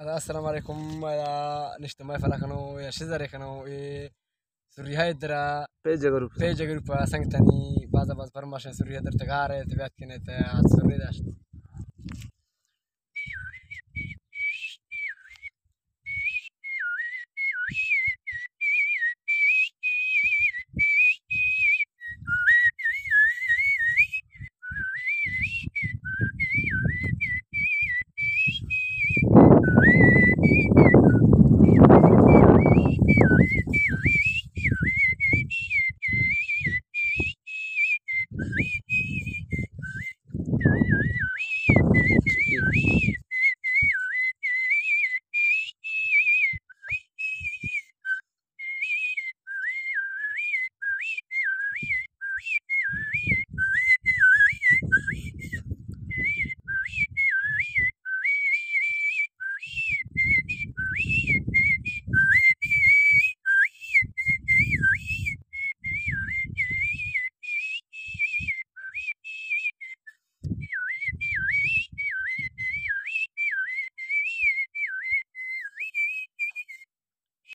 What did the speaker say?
السلام علیکم، یا نشت محفل کنو یا شزر کنو، اے سوری های درا پیج گروپ، پیج گروپ سنگتانی بازا باز پرماشن سوری های در تگار ہے، تو بیات کنے تے سوری داشت۔